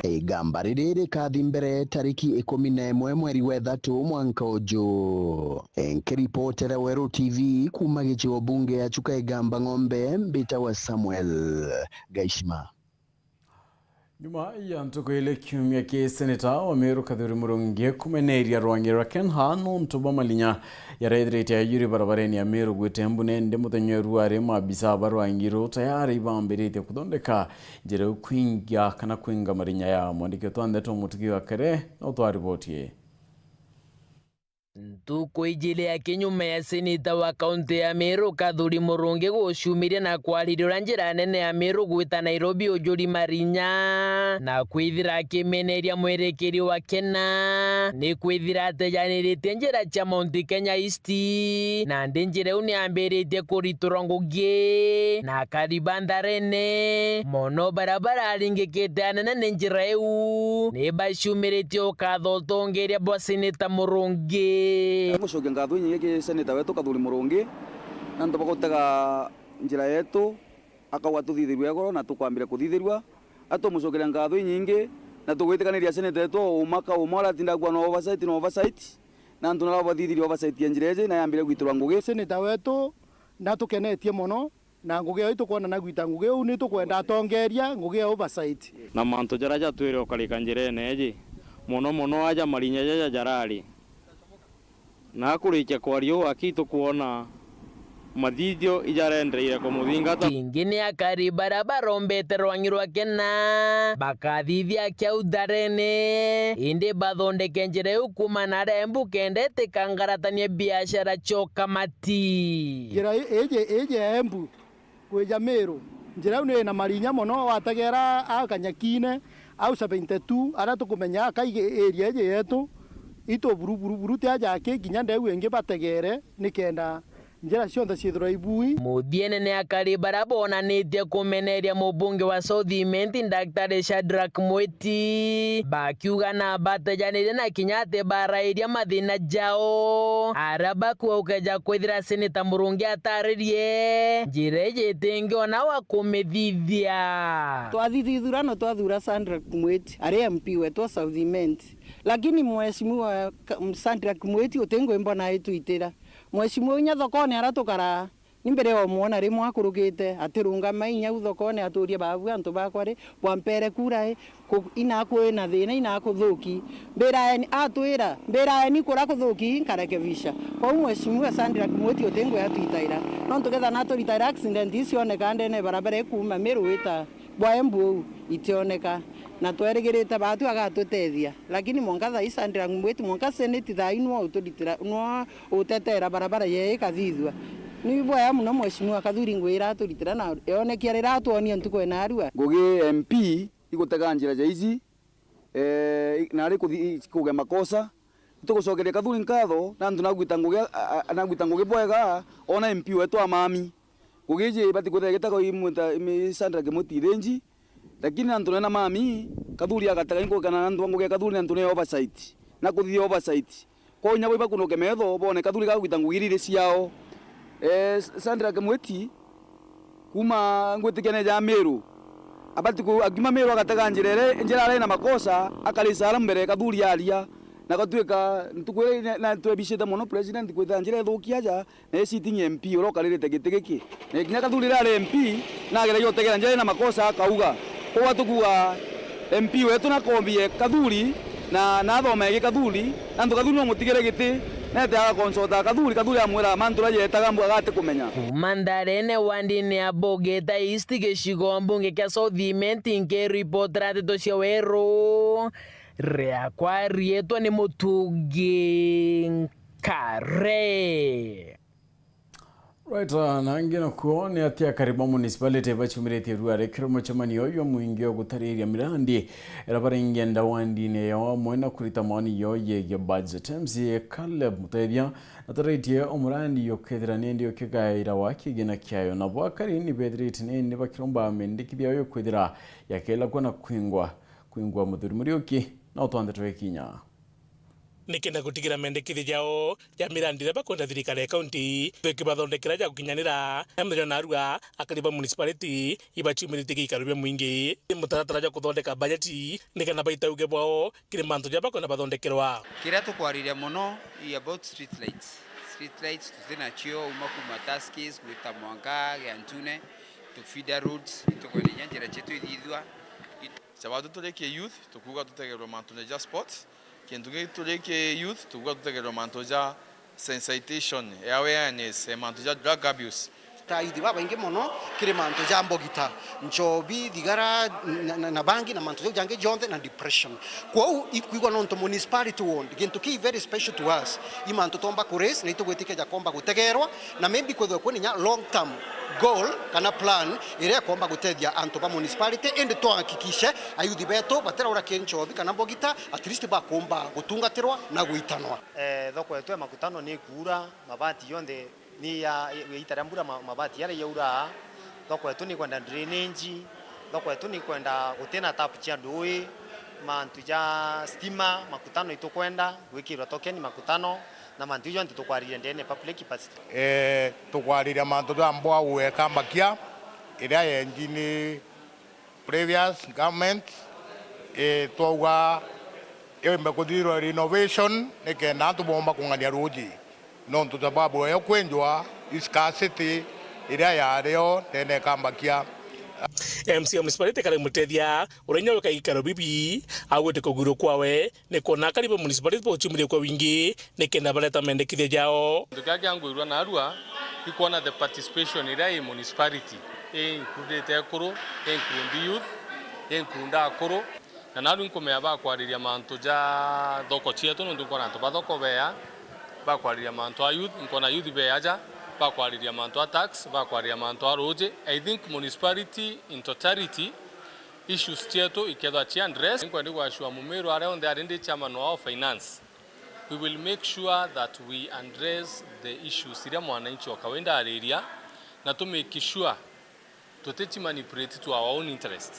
Igamba riri rikathi mbere tariki ikumi na imwe mweri wa ithatu mwanka uju. Nkiripotera Weru T V kuuma gicigo bunge ya Chuka Igamba Ng'ombe, mbitawa Samuel Gaishima. Nyuma ya ntuku ili kiumia ki seneta wa Meru Kathuri Murungi kumeneria rwangi rwa Kenha nontu bwa malinya yarethirite ayuri barabarene ya Meru gwite Mbune, ndi muthenya wa ruari maabisa ba rwangi ru tayari bambiritie kuthondeka njira iu kwingia kana kwinga marinya ya mwandiki twa ndeto Mutugi wa Kere no twaribotie. Ntuku ijiri aki nyuma ya seneta wa kaunti ya Meru Kathuri Murungi guciumiria na kwariria uria njira nene ya Meru gwita Nairobi ujuri marinya, na kwithira akimeneria mwerekeri wa Kenha, ni kwithira atejaniritie njira cia Mount Kenya East, nandi njira iu ni ambiritie kuriturwa ngugi, na akari ba Ntharene mono baria bararingikite anene ni njira iu, ni baciumiritie ukatha utongeria bwa seneta Murungi. Gucokia nkatho inyingi ki seneta wetu Kathuri Murungi, nontu bwa gutega njira yetu, akauga tuthithirue igoro na tukwambire kuthithirua. Atumucokeria nkatho inyingi, na tugwitikaniria seneta wetu o umaka umwe aratinda akuga no oversight, no oversight, na antu nara bathithirie oversight ya njira iji na yambire gwitirwa ngugi. Seneta wetu natukenetie mono, na ngugi iyo itukwona na gwita ngugi iu, ni tukwenda atongeria ngugi ya oversight. Na mantu jaria jatwire ukarika njirene iji, mono mono aja marinya jaja jarari, na akurikia kwaria uu aki tukwona mathithio ijarendereire kumuthingata. Kingi ni akari baria barombete rwangi rwa Kenha bakathithia kiau Ntharene, indi bathondeke njira iu kuuma na aria Embu kenda itikangaratanie biashara cio kamati. Njira i-, iji, iji ya Embu kwija Meru, njira iu ni ina marinya mono, wategera au Kanyakine, au seventy two, aria tukumenya akai area iji yetu, itu buru, buru, buru, ti aja aki, kinya ndeu ingi bategere, nikenda njira cionthe ciithirwa ibui. Muthiene ni akari baria bonanitie kumeneria mubunge wa South Imenti, Daktari Shadrack Mwiti, bakiuga na batejanirie na kinya ati barairia mathina jao, aria bakuuga gukeja kwithira seneta Murungi ataririe njira iji itingiona wa kumithithia. Twathithia ithurano, twathura Shadrack Mwiti ari M P wetu wa South Imenti, lakini mheshimiwa Ka-, Shadrack Mwiti uti ngui mbona aitwitira. Mheshimiwa inya thokone aria tukaraa, ni mbere ya umwona rimwe akurukite, atirungama inya u thokone aturie, "Babu antu bakwa ri, bwampere kura i, ku-, ina kwina thina, ina kuthuki. Mbiraeni," atwira, "Mbiraeni kuria kuthuki, nkarekebisha." Kwou mheshimiwa Shadrack Mwiti uti ngui atwitaira. Nontu ketha na aturitaira accident ii cioneka ndene ya barabara ikuuma Meru wita bwa Embu uu itioneka, na twerigirite baatu agatutethia, lakini mwanka thaa ii Shadrack Mwiti, mwanka seneti thaa ii nwe uturitira, nwe utetera barabara yee ikathithua. Ni bwega mono mheshimiwa Kathuri ngui ira aturitira na yonekia riria atwonie ntuku ya naarua. Ngugi M P igutega njira ja ici, eh, nari kuthi-, kuge makosa. Itugucokeria Kathuri nkatho, na antu nagwita ngugi, a-, a-, nagwita ngugi bwega, ona M P wetu amami. Ngugi iji ibati kwithira igitagwa imwita, imi-, Shadrack Mwiti ithinji, lakini antu nena mami, Kathuri agatega inkukana na antu ba ngugi ya Kathuri na antu ni oversight, na kuthithia oversight. Kwou inya bo ibakunuke metho, bone Kathuri gagwita ngugi iria iri ciao. Eh, Shadrack Mwiti, kuuma ngwitikia neja Meru, abati ku-, akiuma Meru agatega njira iria, njira iria ina makosa, akarica ara mbere Kathuri aria. Na gatuika ntuku iria na, na twebicite mono president kwithira njira ithuki aja, na sitting M P uria ukaririte giti giki. Na kinya Kathuri riria ari M P, nageragia gutegera njira ina makosa akauga. Kwou atukuga M P wetu nakombie Kathuri, na, na athomege Kathuri, na antu Kathuri no mutigire giti, nete agakonsolta Kathuri, Kathuri amwira mantu uria yetaga mbu agati kumenya. Kuuma Ntharene wandini ya Bogeta East gicigo mbunge kia South Imenti, nkiripotera ndeto cia Weru, riakwa riitwa ni Mutugi Nkare. Right, ah, na angi nakuo ni ati akari ba municipality baciumiritie ruari kiri mucemanio jwa mwingi wa gutariria mirandi iria baringenda wandini yao amwe na kurita maoni yao yegie budget. M C A Caleb Mutethia nataritie umurandi yukethira nindi ukigaira wa kigina kiayo, nabo akari ni bethirite nindi bakiromba mendekithia yo kwithira yakela kwona kwingwa. Kwingwa Muthuri Muriuki, na utwanthe twa ikinya. Nikenda gutigira mendekithia jao ja mirandi iria bakwenda thirikari ya kaunti ikibathondekera ja gukinyanira, na muthenya narua akari ba municipality ibaciumiritie giikaro bia mwingi. Ni mutaratara jwa kuthondeka bajeti nikenda baita uge bwao kiri mantu jaria bakwenda bathondekerwa. Kiria tukwariria mono i about street lights. Street lights tutinacio uma kuma Tuskys gwita mwanka Giantune, to feeder roads, itukwenda inya njira cietu ithithua. Chabatu turi ki youth, tukuuga tutegerwe mantu ja sports. Kintu kingi turi ki youth, tukuuga tutegerwe mantu ja sensitization, awareness, eh, mantu ja drug abuse. Ta youth babaingi mono kiri mantu ja mbogita, nchobi, thigara, na, na, na bangi, na mantu jau jangi jonthe, na depression. Kwou ikwigwa nontu municipality ward, gintu kii very special to us, i mantu twomba ku raise, na itugwitikia jakomba gutegerwa, na maybe kwithwe kwina inya long term goal kana plan iria ikomba gutethia antu ba municipality, indi twahakikishe ayuthi betu batiraura ki nchobi kana mbogita, at least bakumba gutungatirwa na gwitanwa. Eh, thoko yetu ya Makutano ni kuura, mabati yonthe ni ya, ya ita ria mbura, ma-, mabati yaria yaura. Thoko yetu ni kwenda drainage, thoko yetu ni kwenda gutina tap cia ndui, mantu ja stima, Makutano itukwenda gwikirwa token Makutano, na mantu jonthe tukwariria ndene public capacity. Eh, tukwariria mantu ja mbwau ya Kambakia, iria yenji ni previous government, eh, twauga yumbe kuthithirwa renovation nikenda antu bomba kung'ania ruuji, nontu sababu eyo kwenjwa scarcity iria yario ndene Kambakia. M C A municipality Karen Mutethia, uria inya wika gikaro bibi, augite kugwirwa kwawe ni kwona akari ba municipality baguciumiria kwa wingi nikenda bareta mendekithia jao. Kintu kiria kiangwirua narua, ikwona the participation iria i municipality, i included ekuru, i include youth, i include akuru. Na narua inkumea bakwariria mantu ja thoko cietu, nontu nkwona antu ba thoko bea, bakwariria mantu a youth, nkona youth bea aja, bakwariria mantu a tax, bakwariria mantu a ruuji. I think municipality in totality, issues cietu ikethwa cia address. Nkwenda gwashua Mumiru aria onthe ari ndi chairman wa finance. We will make sure that we address the issues iria mwananchi wa kawaida ariria, na to make sure tutici manipulate to our own interest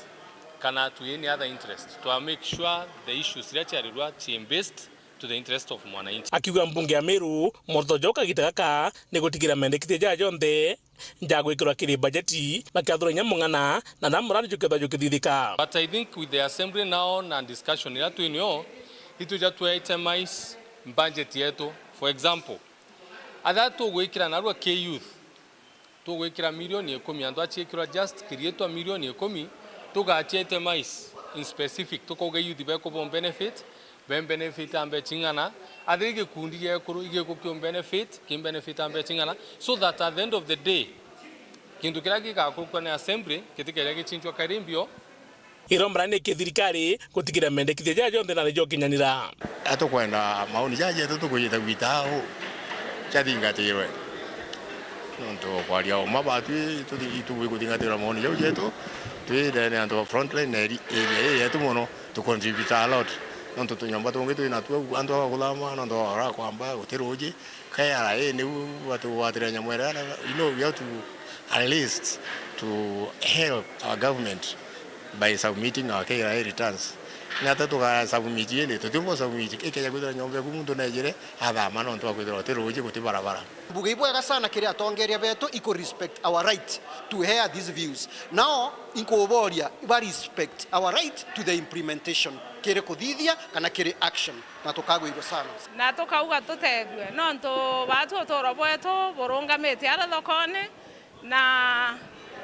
kana to any other interest. To make sure the issues iria ciarirwa ci based to the interest of mwananchi. Akiuga mbunge ya Meru, moroto jao kagita gaka ni gutigira mendekithia jaa jonthe jagwikirwa kiri bajeti, bakiathura inya mung'ana na na murari jukethwa jukithithika. But I think with the assembly now na discussion iria twinio, itwija twe itemize budget yetu. For example, atha tugwikira narua ki youth, tugwikira milioni ikumi, antu aciikirwa just kiriitwa milioni ikumi, tugaciitemize in specific, tukauga youth beku bo benefit, be benefit a mbeca ing'ana, athiri gikundi gia ekuru igiku kiu benefit, ki benefit a mbeca ing'ana, so that at the end of the day, kintu kiria gigakurukua ni assembly gitikeja gicinchwa kairi mbio. Iromba ni ki thirikari gutigira mendekithia jaa jonthe na ni jokinyanira. Atukwenda maoni jaa jetu tukujita gwita au jathingatirwe. Nontu kwaria uma batwi tuti-, itugwi kuthingatirwa maoni jau jetu, twi ndene antu ba frontline na eri-, area ii yetu mono, tu contribute a lot. Nontu tunyomba tungi twi natuo, antu a kuthama, nontu urakwamba guti ruuji, K R A niu batugwatira nyamu iria, you know, we have to at least to help our government by submitting our K R A returns. Ni ata tuga submit indi tutiumba submit, ikeja kwithira nyomba eku muntu nejire athama nontu wa kwithirwa guti ruuji, guti barabara. Mbuge ibwega sana kiri atongeria betu iku respect our right to hear these views. Nao inkuboria ba respect our right to the implementation kiri kuthithia kana kiri action. Na tukagwirua sana. Na tukauga tutethue, nontu baatu uturo bwetu burungamite ara thokone, na,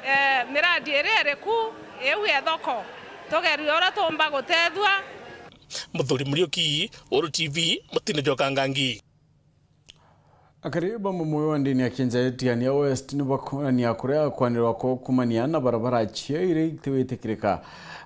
eh, miradi iria iri ku iu ya thoko, tugerie uria tuumba gutethua. Muthuri Muriuki, Uru T V, Mutine Joka Ngangi. Akari bamwe moyo wa ndini ya Kienjeti ya Nia West ni bakonania kuria kwanirwa kwa kumania na barabara cia iria itiwitikirika.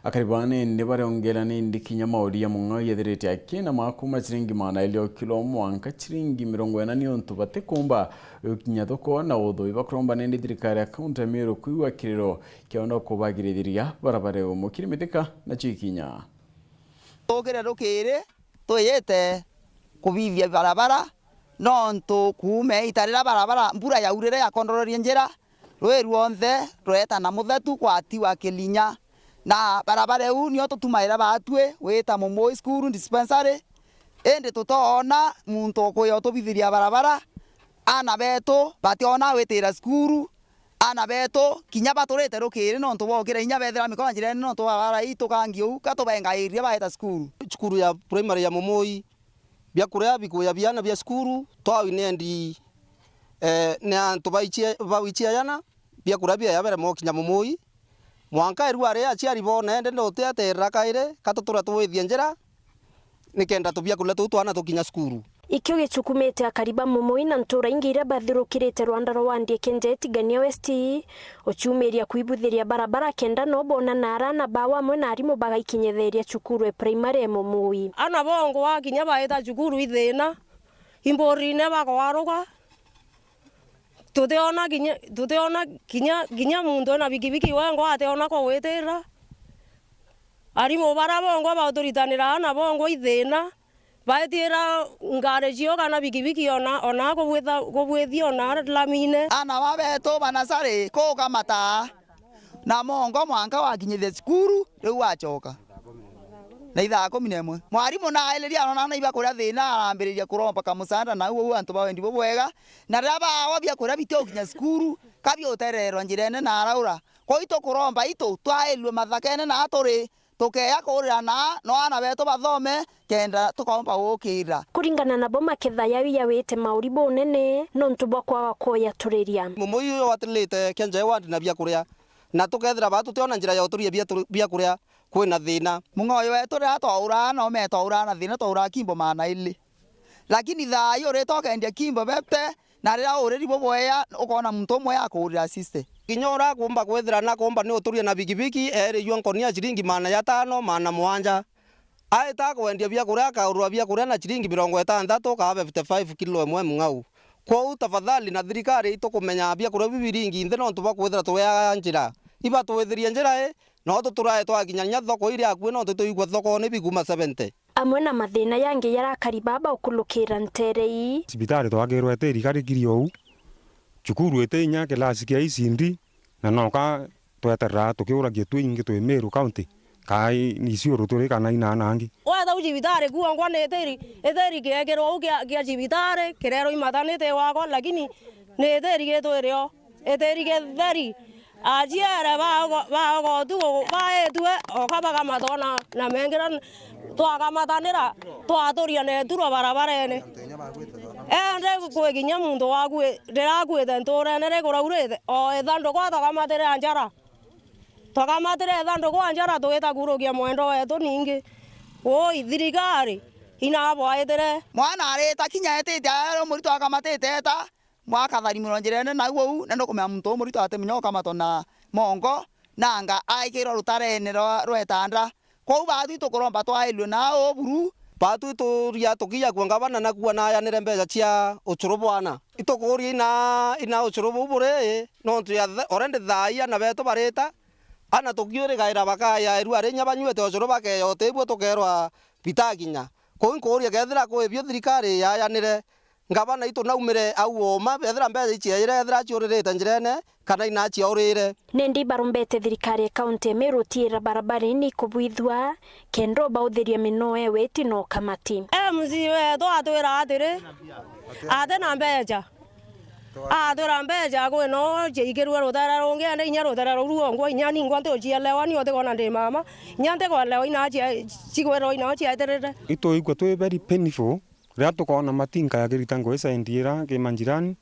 Akari baa ni bariongerera ni ndi kinya mauri ya mung'ao yethirite akina ma kuma ciringi magana eli o kilo mwanka ciringi mirongo ina ni untu batikumba gukinya thoko na uthui. Bakuromba ni ndi thirikari ya kaunti ya Meru kwigua kiriro kiao na kubagirithiria barabara iu. Mukiri Mithika nacio ikinya. Tukire rukiri, twiyite kubithia barabara, nontu kuuma ita riria barabara mbura yaurire yakondororie njira, rui rwonthe rureeta na muthetu gwatiwa kirinya. Na barabara iu nio tutumaira baatui gwita Mumui Cukuru Dispensary, indi tutoona muntu ukuya utubithiria barabara. Aana beetu bationa gwitira cukuru, aana beetu kinya baturite rukiri nontu bwa ukira inya bethira mikono njirene nontu bwa barai tukangi uu ka tubengairia baeta cukuru. Cukuru ya primary ya Mumui, biakuria bikuya biana bia cukuru, twawi ni endi, eh, ni antu baichie-, bawichiayana, biakuria biaya bere mokinya Mumui. Mwanka erwari aciari boona, ende ndote aterera kairi, ka tutura tuwithie njira, nikenda tubiakuria tuu twana tukinya cukuru. Ikio gichukumite akari ba Mumui na ntura ingi iria bathirukirite rwanda rwa wandi e Kenjai Tigania West, uchiumiria kuibuthiria barabara kenda no boona na arana bao amwe na arimu bagaikinyitheria cukuru e primary e Mumui. Ana bongwa kinya baita cukuru i thina, imburine bakwaruka, tutiona kinya, tutiona kinya, kinya muntu ena bikibiki wengwa ationa kwa gwitirira. Arimu bara bongwa bauturitanira ana bongwa i thina, baitira ngari cio kana bikibiki ona, ona kubwitha, kubwithia ona lamine. Ana ba betu ba nasari kukamata na mongo mwanka wakinyithia cukuru, riu wachoka na ithaa kumi na imwe. Mwarimu nairiria arona na ibakuria thina, arambiriria kuromba kamusaada nau uu antu ba wendi bubwega, na riria baawa biakuria bitiukinya cukuru, ka biutererwa njirene na araura. Kwou itukuromba itu twairue mathakene na turi, tukeya kuurira na no aana betu bathome, kenda tukaumba gukira. Kuringana nabo, maketha yau yawite mauri bunene nontu bwa kwaga kuyaturiria. Mumui uyu watirite Kenjai ward na biakuria, na tukethira baa tutiona njira ya uturia biatu-, biakuria, kwina thina. Mung'oyo wetu riria twauraa na ume twauraa na thina, twauraa kimbo maana ili. Lakini thaa ii urite ukendia kimbo fifty, na riria uriri bubwea, ukoona muntu umwe akuurira sixty. Kinya uria akumba kwithira nakumba ni uturia na bikibiki, eerijua nkoni ya ciringi maana jatano, maana mugwanja. Aita kwendia biakuria, akaurwa biakuria na ciringi mirongo itantatu kaa fifty five kilo imwe mung'au. Kwou tafadhali na thirikari itukumenya biakuria biu biringi nthi nontu bwa kwithira tuweaga njira. Ibatwithirie njira ii, no tuturae twakinya kinya thoko iria akui nontu tuigua thokone bikuma seventy. Amwe na mathina yangi jaria akari baa baukulukira ntere ii. Cibitari twakirwe iti irikari kiri ou, cukuru iti inya kilasi kia E C D, na noka tweterera tukiuragia twi ingi twi Meru County, kaa i, ni Isiolo turi kana ina ana angi. Wetha u cibitari kuongwa ni itiri, itiri kiekirwa u kia, kia cibitari, kirerwa imatanite wakwa, lakini ni itiri gitwirio, itiri githeri. Aciere baogo-, baogotu gu-, baitue, oka bakamatwa na, na mengira, twakamatanira, twaturia neturwa barabarene. Ende kwi kinya muntu waku, riria akuite nturene, rikuraurite, o ithanduku twakamatire a njara. Twakamatire ithanduku a njara, tugita kurukia mwendo wetu ningi. Ui, thirikari, inabwaitire. Mwana arita kinya etite, aria muritwa akamatite eta, mwakatharimirwa njirene nau uu, na nukumenya muntu umuritwa atimenya ukamatwa na mongo, na anga aikirwa rutarene rwa, rwa itanda. Kwou baatwi tukuromba twailue na uu buru. Baatwi turia tukiya kua ngavana nakua nayanire mbeca cia ucuru bwa ana. Itukuuria ina, ina ucuru buu buri, nontu ya the-, already thaa ii ana betu barita, ana tukiurigaira bakaya irua rinya banyuite ucuru bakeya utibua tukerwa bitakinya. Kwou nkuuria kethira kwi bio thirikari yayanire, ngavana itu naumire au ooma, ethira mbeca iciaire, ethira ciuririte njirene, kana inaciaurire. Nindi ibarombete thirikari ya kaunti ya Meru utiira barabara ini ikubwithua, kenda ubauthiria minoe witi na ukamati. M C wetu atwira atiri, ati na mbeca. Atwira mbeca kwina ciaikirue rutere rungi, ende inya rutere ruu rwongwa, inya ningwa ntiucielewa, ni utikona ndi mama, inya ntikwelewa ina cia-, cikwirwa ina ciaitirire. Ituigua twi very painful. Riria tukoona matinka yakirita ngui side ira ki manjirani,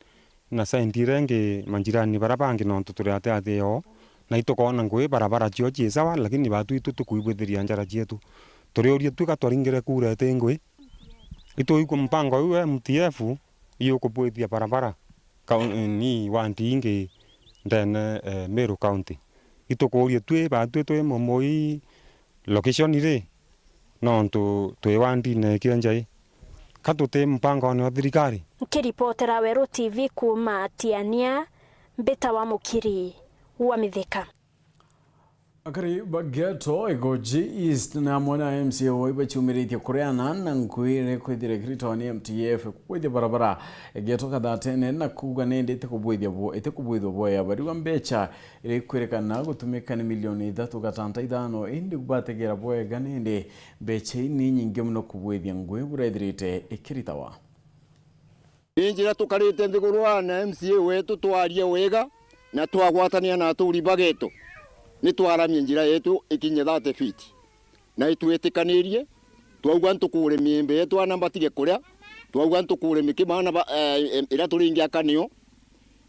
na side ira ingi manjirani bara bangi, nontu turi ati ati yoo, na itukoona ngui barabara cio cii sawa, lakini baatu itu tukuibwithiria njara cietu. Turiuria twi ka twaringire kuura iti ngui? Ituigua mpango iu M T F iukubwithia barabara kau-, ni wandi ingi ndene, eh, Meru County. Itukuuria twi baatu twi Mumui location ri? Nontu twi wandine kia njai, ka tuti mpangone wa thirikari? Nkiripotera Weru T V kuuma Tiania, mbitawa Mukiri wa Mithika. Akari ba Geto, Igoji East na amwe na M C A wao ibaciumiritie kureana na ngui iria ikwithire ikiritwa ni M T F kugwithia barabara Geto Kathatene, na kuuga nindi itikubwithia bwo-, itikubwithua bwega. Bariuga mbecha iria ikwirikana gutumika ni milioni ithatu gatanta ithano, indi bategera bwega nindi mbecha ii ni nyingi mono kubwithia ngui buria ithirite ikiritawa. Ni njira tukarite nthiguru na M C A wetu twarie wega na twagwatania na aturi ba Geto, ni twaramie njira yetu ikinye thirty feet. Na itwitikanirie, twauga ntukure miembe yetu ana batige kuria, twauga ntukure mikima ana ba-, eh, iria turingi akanio,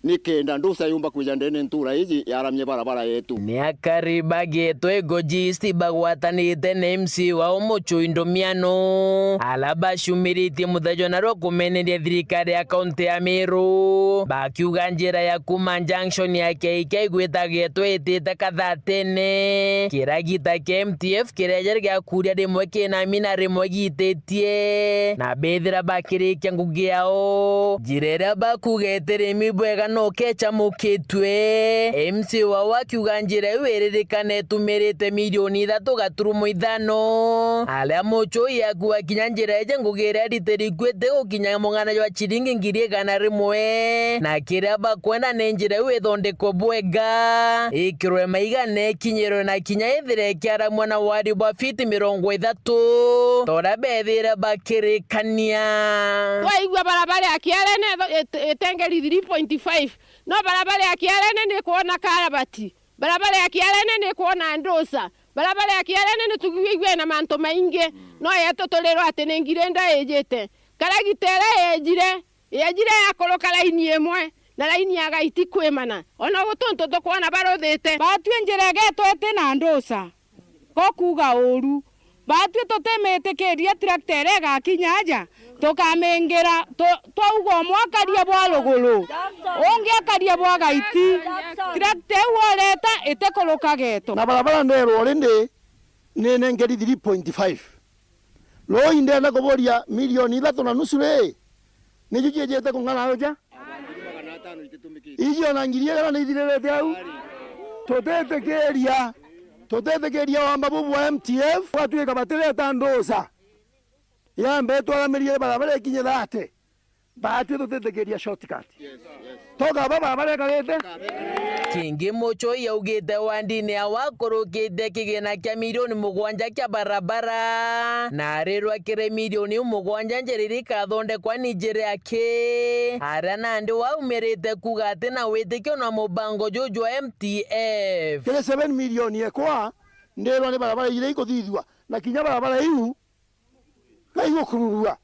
nikenda ndusa yumba kwija ndene ntura iji yaramie barabara yetu. Ni akari ba Geto Igoji East bagwatanite na M C A wao Mucui Ndumiano, ala bacumiritie muthenya narua kumeneria thirikari ya kaunti ya Meru, bakiuga njira ya kuma junction ya K K gwita Geto itite Kathatene. Kira gita kia M T F kireja giakuria rimwe kinami na rimwe gititie, na bethira bakirikia ngugi yao. Njira iria bakuga itirimi bwega no kecamukitue. M C A wao akiuga njira iu iririkana itumirite milioni ithatu gaturumo ithano. Aria Mucui akuga kinya njira iji ngugi iria iritiri kuo itigukinya mung'ana jwa ciringi ngiri igana rimwe. Na kiria bakwenda ni njira iu ithondekwe bwega, ikirwe maiga na ikinyirwe na kinya ithire ikiaramwa na wari bwa fiti mirongo ithatu, toria bethire bakirikania. Twaigua barabara ya Kiarene itho-, it-, itengeri three point five. No barabara ya Kiarene ni kwona karabati. Barabara ya Kiarene ni kwona ndusa. Barabara ya Kiarene ni tuigwigwe na mantu maingi. No yetu turirwa ati ni ngiri nda ijite. Karagita iria yejire, yejire yakuruka raini imwe, na raini ya gaiti kwimana. Ona ugu tuntu tukwona baruthite. Batwi njira igetu iti na ndusa. Ko kuuga uuru. Batwi tutimitikiria tractor iria igakinya aja, tukamingira, tu-, twauga umwe akaria bwa ruguru, ungi akaria bwa gaiti. Tractor iu oreta itikuruka Geto. Na barabara nderwa already ni nengeri three point five. Ruu indenda kuburia milioni ithatu na nusu ri, niju ciijite kung'ana uja? Iji ona ngiri igana ni ithiririte au. Tutitikiria, tutitikiria wamba bubu bwa M T F, gwatuika batireta ndusa. Yambe twaramirie barabara ikinye thirty. Batwi tutitikiria shortcut. Togaba barabara ikarite. Kingi Mucui augite wandini awa akurukite kigina kia milioni mugwanja kia barabara, na arirwa kiri milioni iu mugwanja njira iria ikathondekwa ni njira aki. Aria nandi waumirite kuuga ati na witikio na mubango juu jwa M T F. Kiri seven million ekwa, ndirwa ni barabara iria ikuthithua, na kinya barabara iu gaigukururua.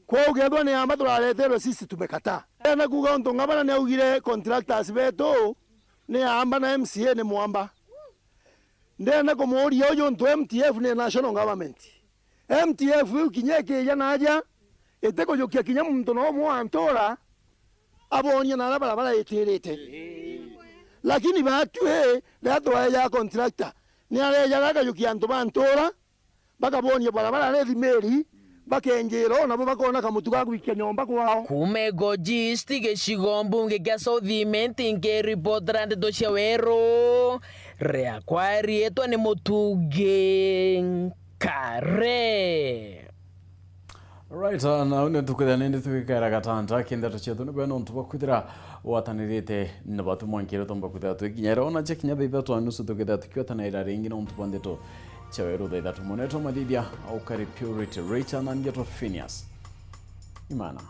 Kwou kethwa ni amba turareterwe sisi tumekataa. Ndenda kuuga untu ngavana ni augire contractors betu ni amba na M C A ni mwamba. Ndenda kumuuria uju untu M T F ni national government. M T F iu kinya ikija naaja, itikujukia kinya muntu no umwe wa ntura abonie naria barabara itirite. Lakini batwi, riria twaeja contractor, ni arejaga akajukia antu ba ntura, bakabonia barabara ni thimiri, bakenjira o nabo bakona kamutu ga gwikia nyomba kwao. Kuuma Igoji East, gicigo mbunge kia South Imenti, nkiripotera ndeto cia weru, riakwa riitwa ni Mutungi Nkare. Right, uh, na uni tukwithira nindi tugikaira gatanta ki ndeto cietu ni bwena untu bwa kwithira watanirite na batu mwankire tomba kwithira twikinyira ona cia kinya thaa ithatu na nusu tukithira tukiwatanira ringi na untu bwa ndeto cia weru thaa ithatu. Munetwa Mathithia, Ukari Purity, Richard na Ngeto Phineas. Imana.